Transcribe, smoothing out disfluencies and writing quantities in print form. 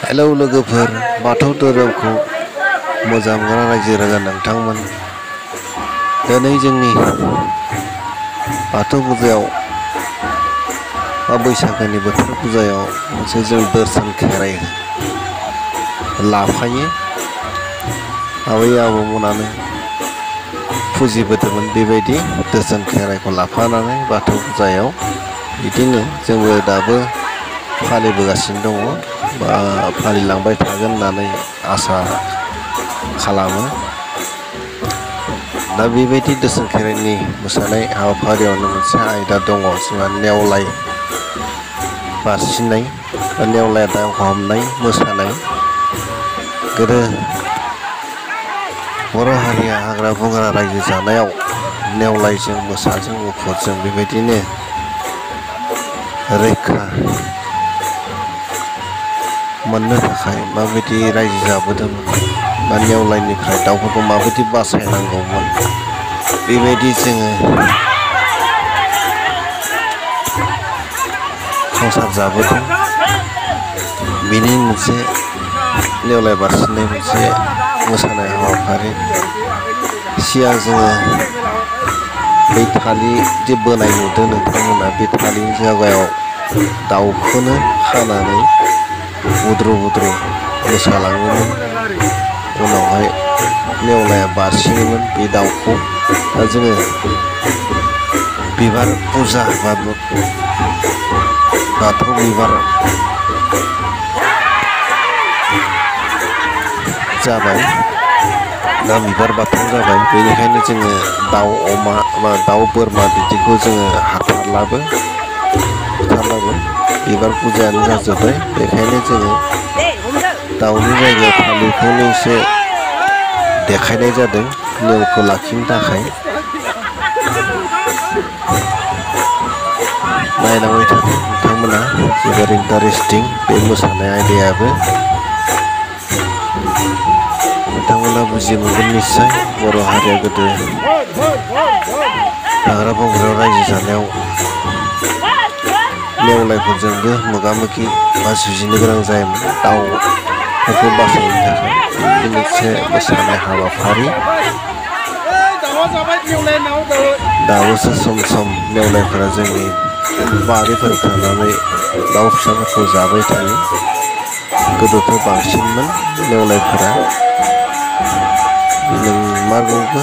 Hello लोगोफोर, बाथौ धोरोमखौ मोजां मोनग्रा रायजो राजा नोंथांमोन, दिनै जोंनि बाथौ फुजायाव बा बैसागोनि बोथोर फुजायाव मोनसे जों दर्शन खेराइ लाफायो। आबै आबौमोनानो फुजिबोदोंमोन बेबायदि दर्शन खेराइखौ लाफानानै बाथौ फुजायाव। बिदिनो जोंबो दाबो फालिबोगासिनो दङ बा फालिलांबाय थागोन होननानै आसा खालामो। दा बेबायदि दर्शन खेराइनि मोसानाय हाबाफारियावनो मोनसे आयदा दङ जोंहा नेवलाय बारसिननाय बा नेवलाय दाउ हमनाय मोसानाय। गोदो बर' हारिया हाग्रा बंग्रा रायजो जानायाव नेवलायजों मोसाजों मुफुरजों बेबायदिनो रैखा मोननो थाखाय माबायदि रायजो जाबोदोंमोन बा नेवलायनिफ्राय दाउफोरखौ माबायदि बासायनांगौमोन, बेबायदि जोङो संसार जाबोदों। बिनि मोनसे नेवलाय बारसिननाय मोनसे मोसानाय हाबाफारि। सिगां जोङो बै थालिर जे बोनाय नुदों नोंथांमोना, बे थालिरनि जायगायाव दाउखौनो खानानै बुद्रु बुद्रु मोसालाङोमोन। उनावहाय नेवलाया बारसिनोमोन बे दाउखौ। दा जोङो बिबार फुजा बा बाथौ बिबार जाबाय, दा बिबार बाथौ जाबाय, बेनिखायनो जोङो दाउ अमा बा दाउ बोरमा बिदिखौ जोङो हाथारलाबो बिबार फुजायानो जाजोब्बाय। बेखायनो जोङो दाउनि जायगायाव थालिरखौनो एसे देखायनाय जादों नियमखौ लाखिनो थाखाय। नायलांबाय थादों नोंथांमोना, जोबोर इन्टारेस्टिं बे मोसानाय आयदायाबो। नोंथांमोना बुजि मोनगोन निस्सय। बर' हारिया गोदो हाग्रा बंग्रायाव रायजो जानायाव नेवलायफोरजोंबो मोगा मोगि बा जुजिनो गोनां जायोमोन दाउफोरखौ बासायनो थाखाय। बेबायदि मोनसे मोसानाय हाबाफारि। दाबोसो सम सम नेवलायफोरा जोंनि बारिफोराव थानानै दाउ फिसाफोरखौ जाबाय थायो। गोदोथ' बांसिनमोन नेवलायफोरा, नंमारगौबो।